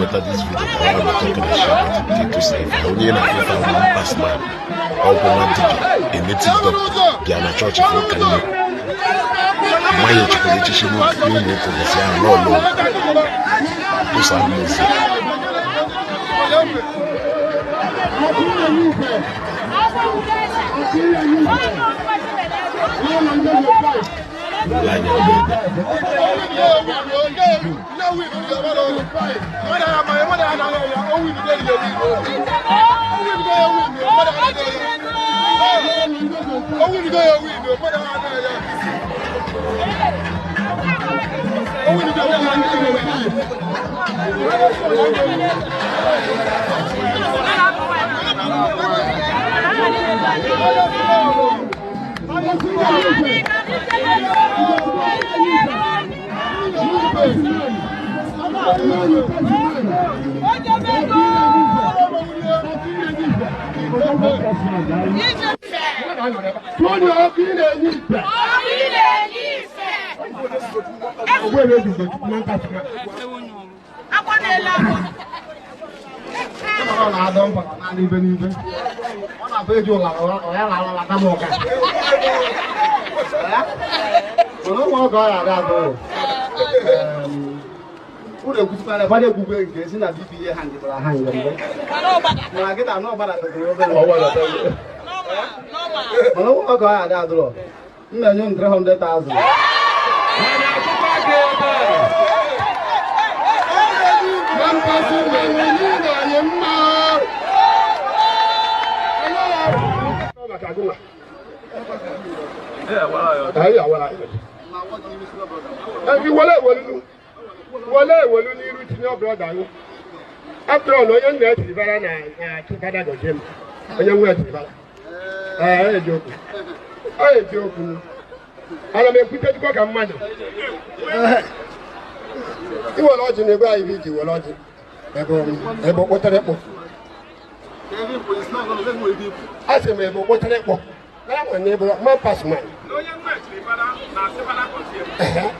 Nweta this video ka ọ na talk na share ka ịtụsa ife onye na-afụ ife ahụ. Pasman ọgwụ nwa dibịa, a native doctor, bịa na chọọchị fụ ụka nne mmanya echikwara echichi n'ụlọ ụka ụbọchị ahụ lọlọ tụsa mmezi. Anya Tony ọkụ ị na-enye ife. Ọ na-adọ mba n'ibe n'ibe. Ọ na-abụ eji ụla ya na alata m ụka. Mana ụmụ ọgọ ọ ya-adị abụ. Ụlọ ekwusikwara ebe egwugwe nke si na BBA ha njibara ha nje mgbe. Mana kịta na ọgbara obere. Mana ụmụ ọgọ ọ ya-adị adụrọ. M na-enye m 300,000. Wele ewelu n'iru tinye brother anyị. After all, onye nna echiribara na na fada gozie m, onye nwe echiribara. Ee, eziokwu, ọ eziokwu. Ana m ekwutechukwa ka mmadụ iwere ọjị na ebe anyị iji were ọjị ebe okpotere kpọ. A sị m ebe okpotere kpọ na enwe na ebe man pass man.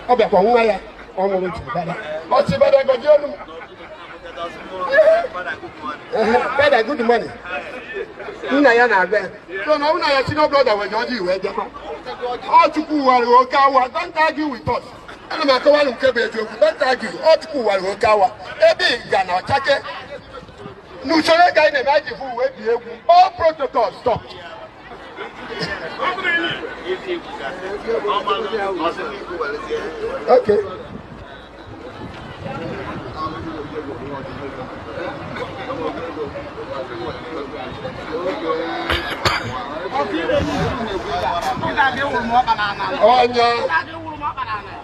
Ọ bịakwa nwa ya ọ mụrụ chibara, ọ chibara gọzie olu m. Father, good morning. Nna ya na-abịa. So na ụna ya senior brother wee ọjị wee bịakwa. Ọ Chukwu wara oke awa, don't argue with us. Ana m akọwalụ nke bụ eziokwu, don't argue. Ọ Chukwu wara oke awa. Ebe ị ga na ọchake. N'usoro ego anyị na-eme anyị ji fụ wee bie egwu. All protocols stop. Okay. Onye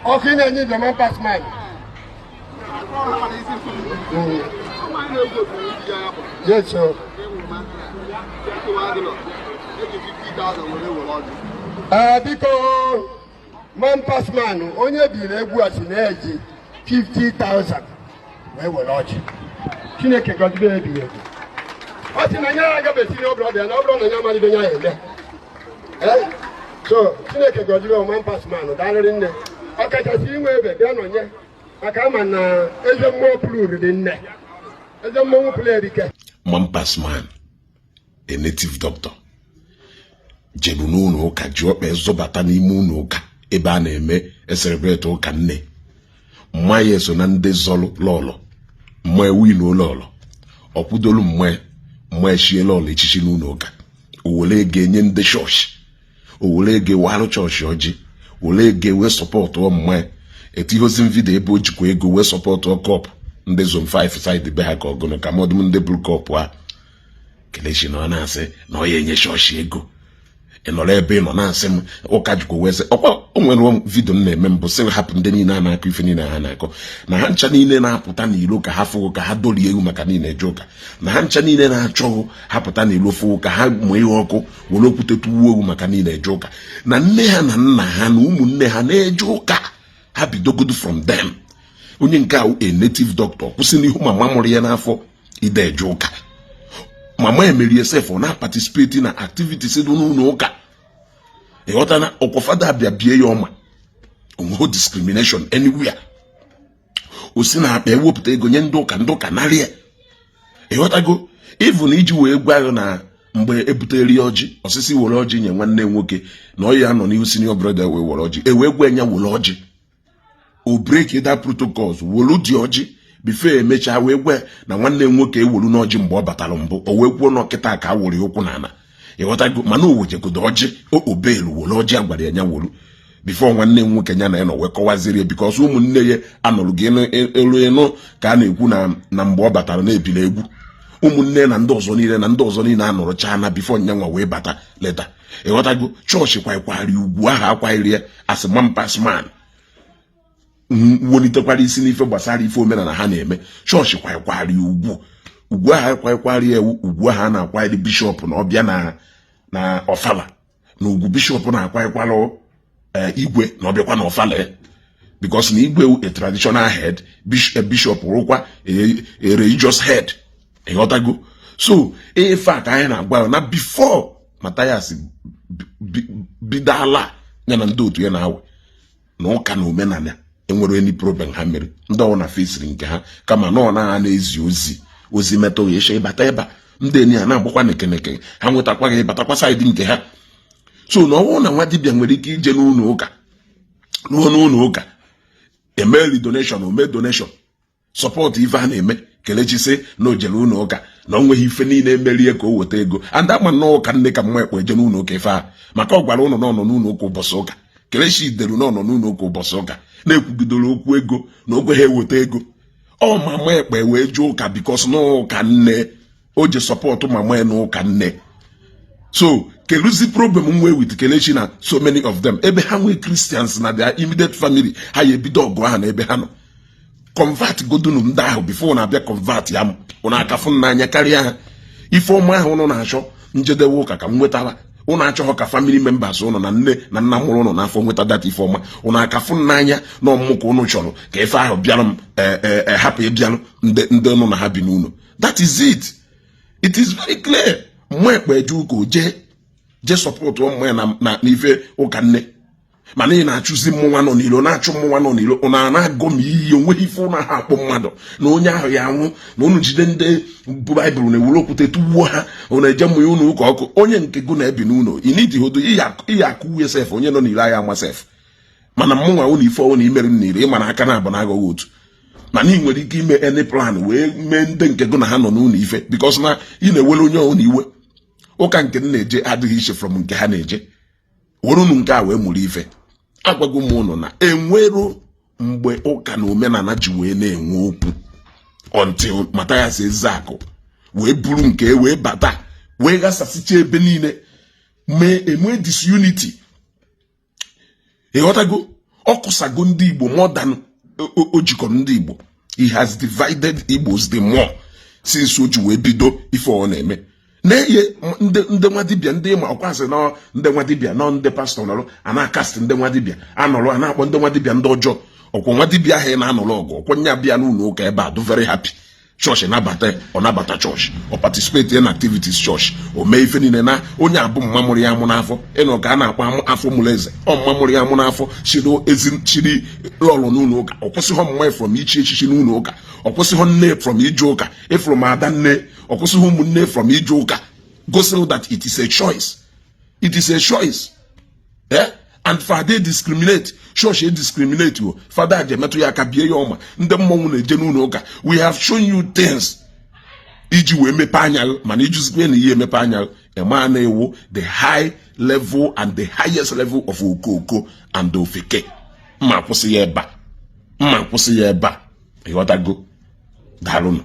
ọkụ ị na-enye ibe man pass man. Yes, sir. Ee, biko, man pass man, onye biri egwu a si na-eji 50,000 wee were ọjị. Chineke gọzibe ebighị ebi. Ọ sị na ya agabeghị senior brother na ọ bụrụ na ya amalite ya eme. So Chineke gọzibe man pass man, daalụrị nne. Ọ kachasị inwe ebe bịa nọnye maka ama na eze mmụọ pụrụ riri nne. Eze mmọnwụ pụrụ erike. Man pass man, a native doctor, jeru n'ụlọ ụka ji ọkpa zọbata n'ime ụlọ ụka ebe a na-eme e-celebrate ụka nne. Mma ya eso na ndị zọlụ lọlọ mma ewinuo lọlọ ọkwụdolu mma mma echie lọlọ echichi n'ụlọ ụka. O were ego enye ndị chọọchị, o were ego walụ chọọchị ọjị, were ego wee support mma. Etihozi video ebe o jikwa ego wee support cup ndị zone 5 side be ha ka ọgụnụ ka mọdụm ndị buru cup a. Kelechi na ọ na-asị na ọ ya enye chọọchị ego. Ị nọrọ ebe ị nọ na-asị m ụka jikwa wee sị ọkwa o nwere video m na-eme mbụ sị hapụ ndị niile a na-akọ ife niile ha na-akọ na ha ncha niile na-apụta n'ilo ka ha fụgo ka ha dorie ewu maka niile eje ụka, na ha ncha niile na-achọghụ ha pụta n'ilo fụgo ka ha mụọ ihe ọkụ were okwute tụwuo ewu maka niile eje ụka, na nne ha na nna ha na ụmụnne ha na-eje ụka. Ha bidogodu from them. Onye nke a a native doctor kwụsị n'ihu mama mụrụ ya n'afọ ide eje ụka. Mama emerie sef ọ na-participate na activities dị n'ụlọ ụka. Ịghọta na ọkwa fada abịa bie ya ọma, onweghị discrimination anywhere. O si na akpa ewepụta ego nye ndị ụka, ndị ụka narị ya. Ịghọtago? Even iji wee gwa gị na mgbe ebutere ya ọjị, osisi were ọjị nye nwanne nwoke na ọ ya nọ n'ihu senior brother wee were ọjị, e wee gwa ya were ọjị, o break that protocols, wolu dị ọjị before emechaa wee gwa na nwanne nwoke ewolu n'ọjị mgbe ọ batara mbụ. O wee kwuo na ọkịta ka a wụrụ ya ụkwụ n'ala. Ịghọtago? Mana o wejegodo ọjị, o obelu wolu ọjị a gwara ya nya wolu before nwanne m nwoke ya na ya nọ wee kọwazirie ya, because ụmụnne ya anọrụ gị elu ịnụ ka a na-ekwu na mgbe ọ batara na-ebili egwu, ụmụnne na ndị ọzọ niile na ndị ọzọ niile anọrọ chaa na before nyanwa wee bata leta. Ịghọtago? Chọọchị kwaikwari ugwu ahụ akwanyere ya as man pass man, welitekwara isi n'ife gbasara ife omenala ha na-eme. Chọọchị kwaikwari ugwu, ugwu ahụ akwaikwari ya, ugwu ahụ a na-akwanyere bishọp na ọbịa na ọfala, na ugwu bishọp na-akwaikwalụ igwe na ọbịakwa na ọfala ya, because na igwe a traditional head, bishop rụkwa a religious head. Ịghọtago? So ife a ka anyị na-agwa ya na before Mathias bido ala ya na ndị otu ya na-awe na ụka na omenala enwere any problem ha mere, ndị ọwụ na fesiri nke ha, kama na ọ na ha na-ezi ozi, ozi metụ ya ịchọ ịbata ebe a, ndị enyi ya na-agbakwa nekeneke, ha nwetakwa gị, ịbatakwa side nke ha. So na ọnwụ na nwa dibịa nwere ike ije n'ụlọ ụka, ruo n'ụlọ ụka, emeli donation, ome donation, support ife a na-eme. Kelechi sị na o jere ụlọ ụka na o nweghị ife niile emerie ka o weta ego and ama nnọọ ụka nne ka mma ekpe eje n'ụlọ ụka ife a, maka ọ gwara ụnụ na ọ nọ n'ụlọ ụka ụbọchị ụka. Kelechi deru na ọ nọ n'ụlọ ụka ụbọchị ụka na-ekwugidoro okwu ego na okwe ha eweta ego. Ọ mama ekpe wee jee ụka because na ụka nne o ji support mama ya n'ụka nne. So keluzi problem nwee with Kelechi na so many of them, ebe ha nwee Christians na their immediate family, ha ya ebido ọgụ ahụ na ebe ha nọ. Convert godunu ndị ahụ before na-abịa convert ya m ụnụ akafụ n'anya karịa ha. Ife ọma ahụ ụnụ na-achọ njedewe ụka ka m nwetara ụnụ, achọghọ ka family members ụnụ na nne na nna mụrụ ụnụ n'afọ nweta that ife ọma. Ụnụ akafụ n'anya na ọmụmụ ka ụnụ chọrọ ka ife ahụ bịarụ m hapụ ịbịarụ ndị ụnụ na ha bi n'ụlọ. That is it. It is very clear. Mmụọ ekpe eje ụka, o jee jee support ụmụ ya na n'ife ụka nne, mana ị na-achụzi mmụnwa nọ n'ilo, na-achụ mmụnwa nọ n'ilo. Ụnụ a na-agọ m iyi, onweghị ife ụnụ ahụ akpọ mmadụ na onye ahụ ya anwụ, na ụnụ jide ndị bụ Baịbụl na-ewere okwute tụgbuo ha. Ụnụ eje mmụ ya ụnụ ụka ọkụ. Onye nke gụ na-ebi n'ụlọ inidihodo iyi akụ nwunye sef, onye nọ n'ilo agha ama sef. Mana mmụnwa ụnụ ife ọnwụ na imere m n'ilo, ịma na aka na abụ na aghọghị otu, mana ị nwere ike ime any plan wee mee ndị nke gụ na ha nọ n'ụlọ ife, because na ị na-ewere onye ọhụrụ iwe. Ụka nke m na-eje adịghị iche from nke ha na-eje. Werunu nke a wee mụrụ ife. Agwago m ụnụ na enwero mgbe ụka na omenala ji wee na-enwe okwu until Mathias Ezeakụ wee buru nke wee bata wee ghasasịcha ebe niile, mee enwe disunity. Ịghọtago? Ọ kụsago ndị Igbo more than o jikọrọ ndị Igbo. He has divided Igbos the more since o ji wee bido ife ọ na-eme na-eye ndị nwa dibịa, ndị ma ọkwasị nọ, ndị nwa dibịa nọ, ndị pastọ nọrọ a na-akastị ndị nwa dibịa, anọrọ a na-akpọ ndị nwa dibịa ndị ọjọọ. Ọkwọ nwa dibịa ahụ ị na-anọrọ ọgụ, ọkwọ nya bịa n'ụlọ ụka ebe a do very happy. Chọọchị nabata, ọ nabata chọọchị, ọ participate na activities chọọchị, o mee ife niile na onye abụ mma mụrụ ya amụ n'afọ. Ịnụ ka a na-akpọ afọ mụrụ eze, ọ mma mụrụ ya amụ n'afọ chiri ezi chiri lọlọ n'ụlọ ụka. Ọ kwụsịghọ mma from ichi echichi n'ụlọ ụka, ọ kwụsịghọ nne from ije ụka, ịfụrụ m ada nne, ọ kwụsịghị ụmụnne from ije ụka. Gosiri that it is a choice, it is a choice, eh? And fada discriminate, church discriminate o fada ji emetụ ya aka bie ya ọma. Ndị mmọnwụ na-eje n'ụlọ ụka. We have shown you things iji wee mepe anya, mana ijuzikwe na ihe emepe anya ema na-ewu the high level and the highest level of okoko and ofeke. Mma kwụsị ya ebe a, mma kwụsị ya ebe a. Ịghọtago? Daalụnụ.